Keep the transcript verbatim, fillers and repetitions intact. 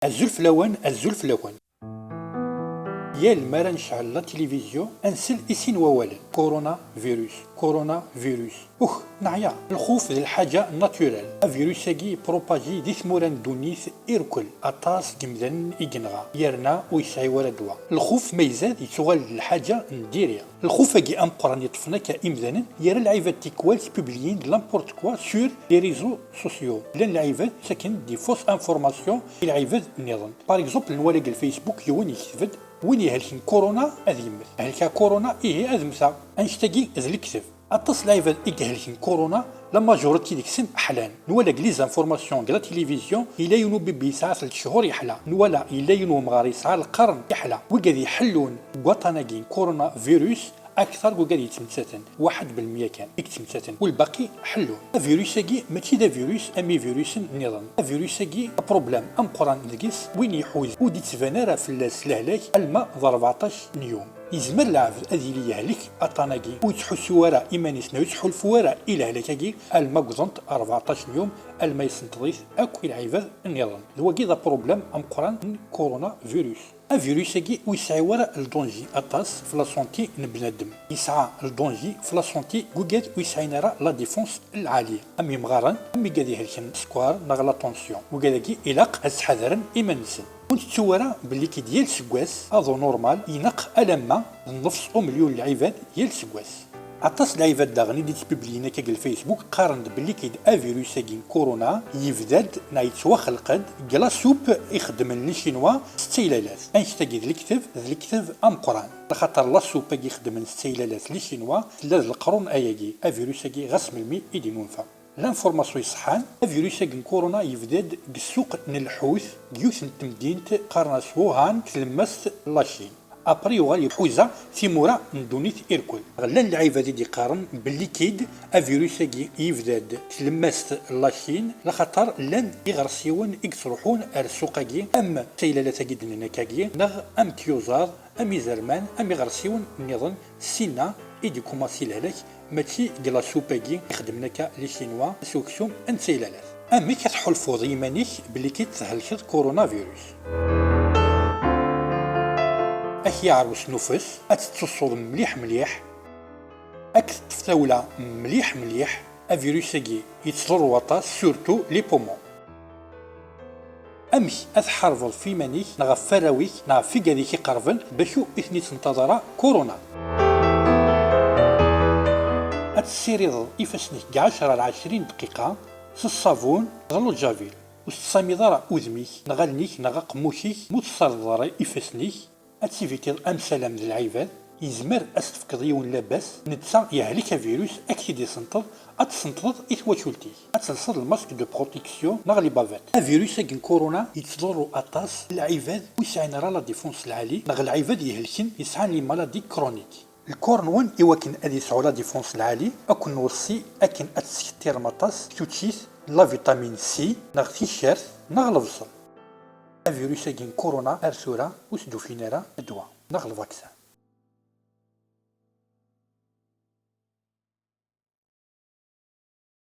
Azul fell-awen, azul fell-awen. Yal mi ara necɛel la télévision, ad nsel i sin wawalen: coronavirus, coronavirus. Ux, neɛya. Lxuf d lḥaǧa naturelle. Avirus-agi propagi di tmura n ddunit irkel, aṭas n yimdanen i yenɣa, yerna ur yesɛi wara ddwa. Lxuf ma izad, yettuɣal d lḥaǧa n diri. Lxuf-agi ameqqran yeṭṭfen akka imdanen, yerra lɛibad tikwal spubliyin-d n'importe quoi sur les réseaux sociaux. Llan lɛibad ttaken-d des fausses informations i lɛibad nniḍen. Par exemple, nwala deg Facebook yiwen yekteb-d: "Win ihelken corona ad yemmet." Helkeɣ corona, ihi ad mmteɣ. Annect-agi d lekdeb. Aṭas n lɛibad i ihelken corona, la majorité deg-sen ḥlan. Nwala deg les informations, deg la télévision, yella yiwen ubibbi yesɛa telt cchur yeḥla. Nwala yella yiwen wemɣar yesɛa lqern yeḥla. Wigad iḥellun deg waṭṭan-agi n coronavirus, akteṛ n wigad yettmettaten, waḥed belmya kan i yettmettaten, u lbaqi ḥellun. Avirus-agi mačči d avirus am ivirusen nniḍen. Avirus-agi, aproblem ameqqran deg-s, win iḥuz ur d-ittban ara fell-as lehlak alma d rbeɛṭac n yum. Yezmer lɛebd ad yili yehlek aṭṭan-agi, ur yettḥussu ara iman-is neɣ ur yettḥulfu ara i lehlak-agi alma wwḍent rbeɛṭac n yum, alma yessenṭeḍ-it akk i lɛibad nniḍen. D wagi d aproblem ameqqran n coronavirus. Avirus-agi ur yesɛi wara ldanji aṭas f la santé n bnadem. Yesɛa ldanji f la santé n wigad ur yesɛin ara la défense lɛali, am yimɣaren, am wigad ihelken sskeṛ neɣ la tension. Wigad-agi ilaq ad sḥadren iman-nsen. Ur ntettu ara belli kid yal seggas, aḍu normal, ineqq alamma d nnefs umelyun n lɛibad yal seggas. Aṭas n lɛibad daɣen i d-ittbibliyen akka deg Facebook, qqaren-d belli kid avirus-agi n corona yebda-d neɣ yettwaxleq-d deg la soupe i xeddmen les Chinois s taylalat. Annect-agi d lekdeb, d lekdeb ameqqran. Lxaṭer la soupe-agi xeddmen s taylalat les Chinois tella d leqrun ayagi, avirus-agi ɣas melmi i d-inunfa. L'information iṣeḥḥan, avirus-agi n corona yebda-d deg ssuq n lḥut deg yiwet n temdint qqaren-as Wuhan deg tlemmast n la Chine. Après yuɣal iḥuza timura n ddunit irkel. Llan lɛibad i d-iqqaren belli kid avirus-agi yebda-d deg tlemmast n la Chine, laxaṭer llan iɣersiwen i yettruḥun ar ssuq-agi, am taylalat-agi d-nenna akkagi, neɣ am tyuzaḍ, am izerman, am iɣersiwen nniḍen. Sinna i d-ikumaṣi lehlak, mačči deg la soupe-agi i xeddmen akka les Chinois s uksum n taylalat. Amek ad tḥulfuḍ i yiman-ik belli kid thelkeḍ coronavirus? Ad k-yeɛrew s nnufes, ad tettusuḍ mliḥ mliḥ, ad k-teṭṭef tawla mliḥ mliḥ. Avirus-agi yettḍurru aṭas, surtout les poumons. Amek ad tḥarbeḍ f iman-ik neɣ ɣef warraw-ik neɣ ɣef wigad i k-iqerben bac ur iten-ittenṭaḍ ara corona? Ad tessirideḍ ifassen-ik deg ɛecra ar ɛecrin dqiqa s ṣṣabun d l'eau de javel. Ur tettṣamiḍ ara udem-ik neɣ allen-ik neɣ aqemmuc-ik, ma ur tessardeḍ ara ifassen-ik. Ad tivitiḍ amsalam d lɛibad, yezmer ad s-tefkeḍ yiwen labas, netta yehlek avirus, ad k-t-id-isenṭeḍ, ad tsenṭḍeḍ i twacult-ik. Ad telseḍ lmasque de protection neɣ les bavettes. Avirus-agi n corona yettḍurru aṭas lɛibad ur sɛin ara la défense lɛali, neɣ lɛibad ihelken yesɛan les maladies chroniques. Lkur-nwen i wakken ad yesɛu la défense lɛali, ad ken-nweṣṣi akken ad teskettirem aṭas tuččit n la vitamine C, neɣ ticcert, neɣ lebṣel. Avirus-agi n corona ar tura ur s-d-ufin ara ddwa neɣ lvaksan.